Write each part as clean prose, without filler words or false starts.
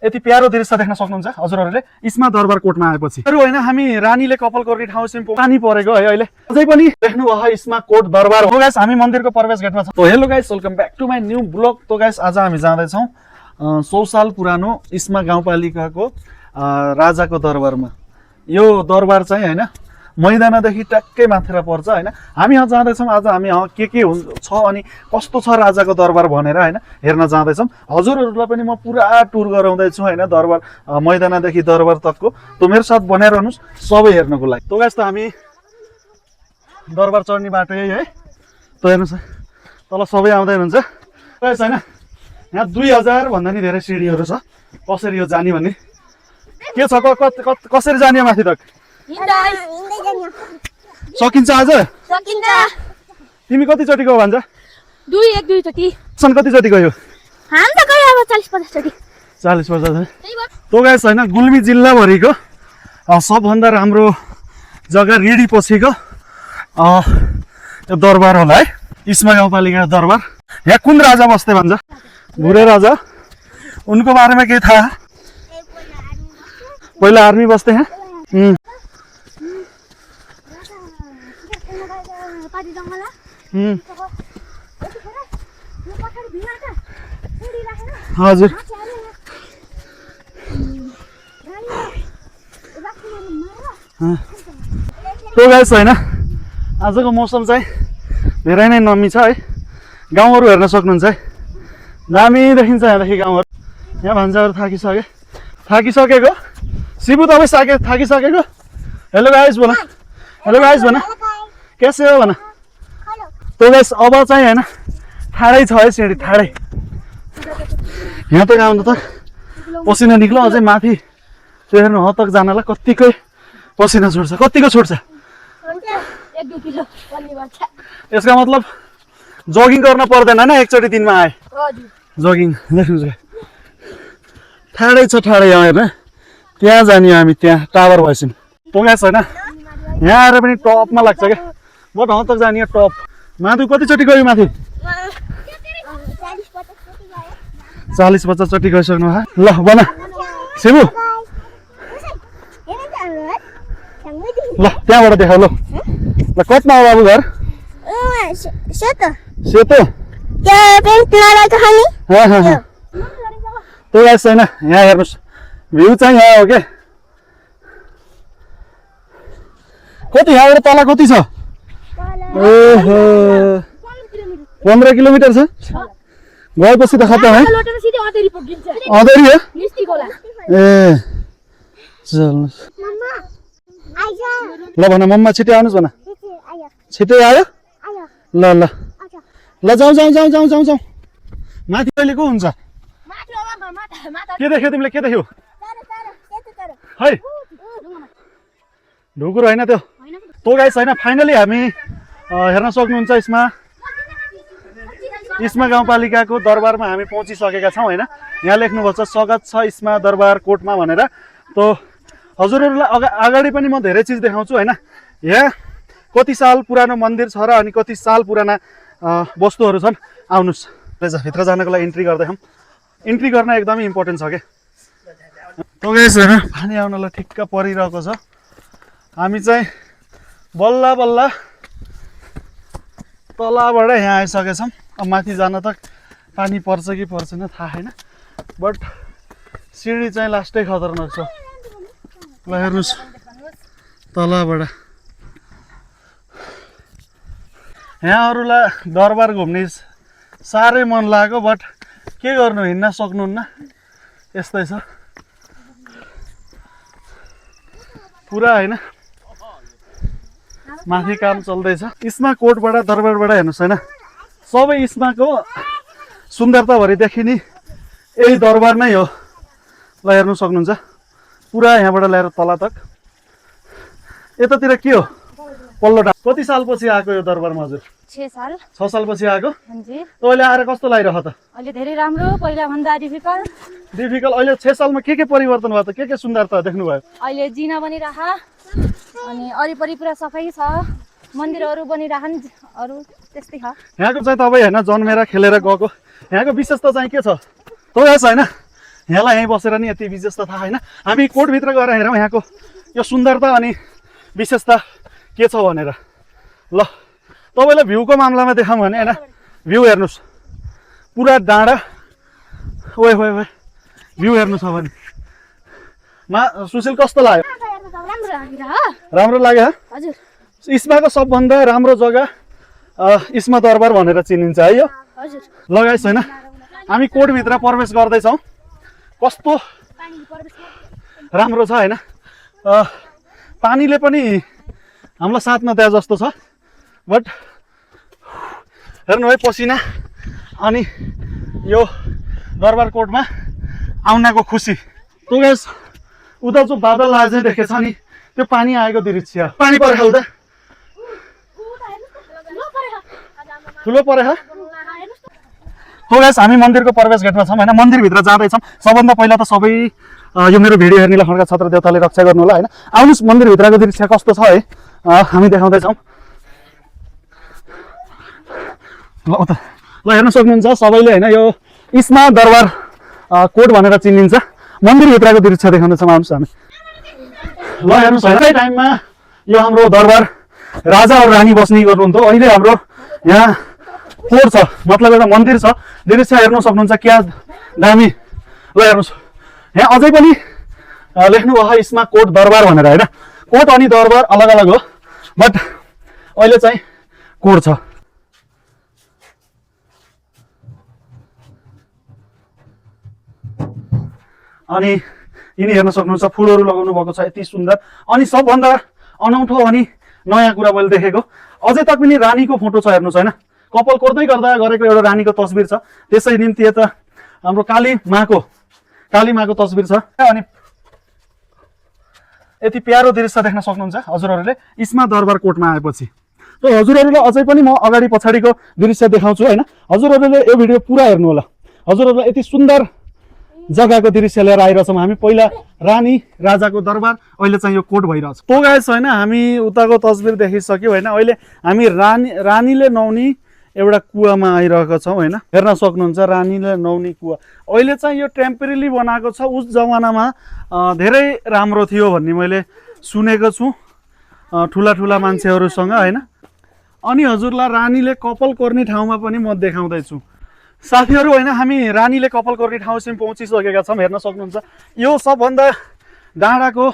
यति प्यारो दृश्य देख्न सक्नुहुन्छ हजुरहरूले इस्मा दरबार कोटमा आएपछि। होइन हामी रानीले कपाल गर्ने ठाउँ सिम्पो पानी परेको है अहिले अझै पनि देख्नु भयो इस्मा कोट दरबार हो गाइस। हामी मन्दिरको प्रवेश गेटमा छौँ। Hello guys, welcome back to my new blog. तो गाइस आज हामी जाँदैछौँ 100 साल पुरानो इस्मा गाउँपालिकाको राजाको दरबारमा। यो दरबार चाहिँ होइन मैदानदेखि ट्याक्कै माथेर पर्छ होइन। हामी यहाँ जाँदैछौँ आज। हामी के छ अनि कस्तो छ राजाको दरबार भनेर होइन हेर्न जाँदैछौँ। हजुरहरूलाई पनि म पुरा टुर गराउँदैछु होइन दरबार मैदानदेखि दरबार तकको। त मेरो साथ बनाइरहनुहोस् सबै हेर्नको लागि। त गाइस त हामी दरबार चढ्ने बाटो यही है। त हेर्नुहोस् तल सबै आउँदै हुनुहुन्छ गाइस होइन। यहाँ 2000 भन्दा नि धेरै सिँढीहरू छ। कसरी यो जाने भन्ने के छ कसरी जाने माथि तक सकिन्छ आज? सकिन्छ। तिमी कतिचोटि गयो भन्छ? 2 चोटि। सन कतिचोटि गयो? हामी त गयो अब 40-50 चोटि। 40-50। तो गाइस होइन गुल्मी जिल्लाभरिको सबभन्दा राम्रो जग्गा रिडी पछिको यो दरबार होला है, इस्मा गाउँपालिका दरबार। यहाँ कुन राजा बस्थे भन्छ? भुरे राजा। उनको बारेमा केही थाहा? पहिला आर्मी बस्थे यहाँ। हजुर तो गाइस होइन आजको मौसम चाहिँ धेरै नै नमी छ है। गाउँहरू हेर्न सक्नुहुन्छ है, दामी देखिन्छ यहाँदेखि गाउँहरू। यहाँ भान्साहरू थाकिसकेको शिबु तपाईँ थाकिसकेको। हेलो गाइस भन, हेलो गाइस भन, कैसे हो भन। तो गाइस अब चाहिँ होइन ठाडै छ है सिँढी ठाडै। यहाँ तक आउनु त पसिना निक्लो अझै माथि त्यो हेर्नु ह तक जानलाई कतिकै पसिना छुट्छ। कतिको छुट्छ? 1-2 किलो बल्ली बन्छ। यसका मतलब जगिङ गर्न पर्दैन होइन एकचोटि दिनमा आए हजुर जगिङ। देख्नुहुन्छ ठाडै छ ठाडै। यहाँ हेर्न त्यहाँ जाने हामी, त्यहाँ टावर भएछौँ। तो गाइस होइन यहाँ आएर पनि टपमा लाग्छ क्या। म त तक जाने टप। माथि कतिचोटि गयो? माथि 40-50 चोटि गइसक्नु भयो। ल बना शिबु, ल त्यहाँबाट देखाउ। ल कतिमा हो बाबु घर? सेतो। तो गाइस होइन यहाँ हेर्नुहोस् भ्यू चाहिँ यहाँ हो क्या। कति यहाँबाट तल कति छ? ओहो 15 किलोमिटर छ। गएपछि त खतम है। अँधेरी हो ए। चल्नुहोस् ल भन मम्मा छिटै आउनुहोस् भन। छिटै आयो? ल ल ल जाउँ। माथि कहिले को हुन्छ? के देख्यो तिमीले? के देख्यो? है ढुकुर होइन त्यो। तो गाइस होइन फाइनली हामी हेर्न सक्नुहुन्छ इस्मा गाउँपालिकाको दरबारमा हामी पहुँचिसकेका छौँ होइन। यहाँ लेख्नुभएको छ स्वागत छ इस्मा दरबार कोटमा भनेर। तो हजुरहरूलाई अगाडि पनि म धेरै चिज देखाउँछु होइन। यहाँ कति साल पुरानो मन्दिर छ र अनि कति साल पुराना वस्तुहरू छन्। आउनुहोस् भित्र जानको लागि इन्ट्री गर्दै हौँ। इन्ट्री गर्न एकदमै इम्पोर्टेन्ट छ क्या। तो गाइस होइन पानी आउनलाई ठिक्क परिरहेको छ। हामी चाहिँ बल्ल बल्ल तलबाट यहाँ आइसकेछौँ। अब माथि जान त पानी पर्छ कि पर्दैन थाहा छैन, बट सिँढी चाहिँ लास्टै खतरनाक छ। ल हेर्नुहोस् तलबाट यहाँहरूलाई दरबार घुम्ने साह्रै मन लाग्यो, बट के गर्नु हिँड्न सक्नुहुन्न, यस्तै छ पुरा होइन। माथि काम चल्दैछ। इस्मा कोटबाट दरबारबाट हेर्नुहोस् होइन सबै इस्माको सुन्दरताभरि देखिने यही दरबार नै हो। ल हेर्नु सक्नुहुन्छ पुरा यहाँबाट ल्याएर तल तक। यतातिर के हो? पल्लो डाँडा। कति सालपछि आएको यो दरबारमा हजुर? 6 साल पछि आएको। अहिले आएर कस्तो लागिरह त? अहिले धेरै राम्रो, पहिला भन्दा डिफिकल्ट। अहिले 6 सालमा के परिवर्तन भयो त? के सुन्दरता देख्नु भयो? अहिले जिना बनिरह अनि वरिपरि पुरा सफाइ छ, मन्दिरहरू बनिरहन्, अरू त्यस्तै छ। यहाँको चाहिँ तपाईँ होइन जन्मेर खेलेर गएको यहाँको विशेषता चाहिँ के छ? तो यस होइन यहाँलाई यहीँ बसेर नि यति विशेषता थाहा होइन। हामी कोटभित्र गएर हेरौँ यहाँको यो सुन्दरता अनि विशेषता के छ भनेर। ल तपाईँलाई भ्यूको मामलामा देखाउँ भने होइन, भ्यू हेर्नुहोस् पुरा डाँडा, ओए ओए ओए भ्यू हेर्नु छ भने सुशील कस्तो लाग्यो? राम्रो लाग्यो। हजुर इस्माको सबभन्दा राम्रो जग्गा इस्मा दरबार भनेर चिनिन्छ है यो। हजुर लगाइस् होइन, हामी कोटभित्र प्रवेश गर्दैछौँ। कस्तो राम्रो छ होइन, पानीले पनि हामीलाई साथ नदिए जस्तो छ। बट हेर्नु है पसिना अनि यो दरबार कोटमा आउनको खुसी। तो गाइस उता जो बादल आज देखेछ नि त्यो पानी आएको दृश्य, पानी परेको उता ठुलो परेको। तो गाइस हामी मन्दिरको प्रवेश गेटमा छौँ होइन, मन्दिरभित्र जाँदैछौँ। सबभन्दा पहिला त सबै यो मेरो भिडियो हेर्नेलाई खड्का छत्र देवताले रक्षा गर्नु होला होइन। आउनुहोस् मन्दिरभित्रको दृश्य कस्तो छ है हामी देखाउँदैछौँ। ल हेर्न सक्नुहुन्छ सबैले होइन, यो इस्मा दरबार कोट भनेर चिनिन्छ। मन्दिरभित्रको दृश्य देखाउँदैछौँ, आउनुहोस् हामी। ल हेर्नुहोस् है टाइममा यो हाम्रो दरबार राजा और रानी बस्ने गर्नुहुन्थ्यो। अहिले हाम्रो यहाँ कोट छ, मतलब एउटा मन्दिर छ। दृश्य हेर्न सक्नुहुन्छ क्या दामी। ल हेर्नुहोस् यहाँ अझै पनि लेख्नु भयो इस्मा कोट दरबार भनेर होइन। कोट अनि दरबार अलग अलग हो, बट अहिले चाहिँ कोट छ। अनि यिनी हेर्न सक्नुहुन्छ फुलहरू लगाउनु भएको छ, यति सुन्दर। अनि सबभन्दा अनौठो अनि नयाँ कुरा मैले देखेको अझै तक पनि रानीको फोटो छ, हेर्नुहोस् होइन। कपाल कोर्दै गर्दा गरेको एउटा रानीको तस्बिर छ। त्यसै निम्ति यता हाम्रो काली माको तस्बिर छ। अनि यति प्यारो दृश्य देख्न सक्नुहुन्छ हजुरहरूले इस्मा दरबार कोटमा आएपछि। त हजुरहरूलाई अझै पनि म अगाडि पछाडिको दृश्य देखाउँछु होइन। हजुरहरूले यो भिडियो पुरा हेर्नु होला। हजुरहरूलाई यति सुन्दर जग्गाको दृश्य लिएर आइरहेछौँ हामी। पहिला रानी राजाको दरबार, अहिले चाहिँ यो कोट भइरहेछ। तो गाइस होइन हामी उताको तस्बिर देखिसक्यौँ होइन। अहिले हामी रानीले नुहाउने एउटा कुवामा आइरहेको छौँ होइन। हेर्न सक्नुहुन्छ रानीले नुहाउने कुवा। अहिले चाहिँ यो टेम्परेरी बनाएको छ, उस जमानामा धेरै राम्रो थियो भन्ने मैले सुनेको छु ठुला ठुला मान्छेहरूसँग होइन। अनि हजुरलाई रानीले कपाल कोर्ने ठाउँमा पनि म देखाउँदैछु साथीहरू होइन। हामी रानीले कपाल कोर्ने ठाउँसम्म पहुँचिसकेका छौँ। हेर्न सक्नुहुन्छ यो सबभन्दा डाँडाको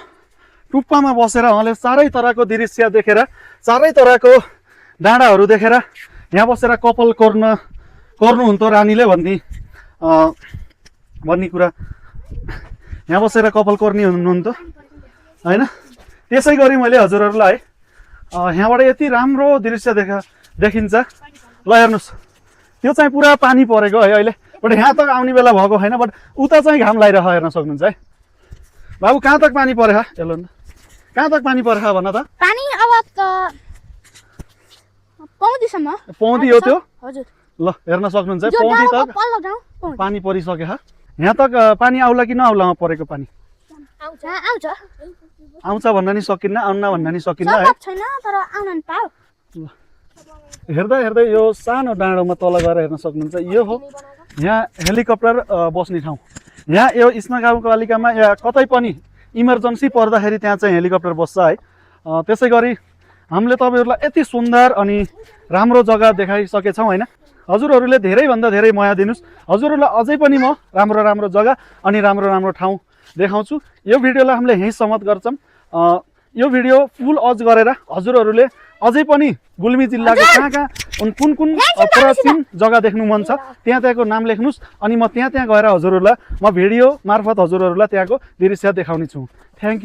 टुप्पामा बसेर उहाँले चारै तरहको दृश्य देखेर, चारै तरहको डाँडाहरू देखेर यहाँ बसेर कपाल कोर्नुहुन्थ्यो रानीले भन्ने कुरा। यहाँ बसेर कपाल कोर्ने हुनुहुन्थ्यो होइन। त्यसै गरी मैले हजुरहरूलाई यहाँबाट यति राम्रो दृश्य देखिन्छ। ल हेर्नुहोस् त्यो चाहिँ पुरा पानी परेको है अहिले, बट यहाँ तक आउने बेला भएको छैन। बट उता चाहिँ घाम लागिरहेको हेर्न सक्नुहुन्छ है। बाबु कहाँ तक पानी परेको? हेलो कहाँ तक पानी परेको भन त। पानी अब त पौँदीसम्म पौँदी हो त्यो। हजुर ल हेर्न सक्नुहुन्छ पौँदी तक पानी परिसक्यो। यहाँ तक पानी आउला कि नआउला परेको पानी? आउँछ भन्न नि सकिन्न, आउन भन्न नि सकिन्न है। हेर्दा हेर्दै यो सानो डाँडोमा तल गएर हेर्न सक्नुहुन्छ यो हो यहाँ हेलिकप्टर बस्ने ठाउँ। यहाँ यो इस्मा गाउँपालिकामा या कतै पनि इमर्जेन्सी पर्दाखेरि त्यहाँ चाहिँ हेलिकप्टर बस्छ है। त्यसै गरी हामीले तपाईँहरूलाई यति सुन्दर अनि राम्रो जग्गा देखाइसकेछौँ होइन। हजुरहरूले धेरैभन्दा धेरै माया दिनुहोस्। हजुरहरूलाई अझै पनि म राम्रो राम्रो जग्गा अनि राम्रो राम्रो ठाउँ देखाउँछु। यो भिडियोलाई हामीले यहीँ समाप्त गर्छौँ। यो भिडियो फुल अज गरेर हजुरहरूले अझै पनि गुल्मी जिल्लाको कहाँ कुन प्राचीन जग्गा देख्नु मन छ त्यहाँको नाम लेख्नुहोस्। अनि म त्यहाँ गएर हजुरहरूलाई म भिडियो मार्फत हजुरहरूलाई त्यहाँको दृश्य देखाउने छु। Thank you.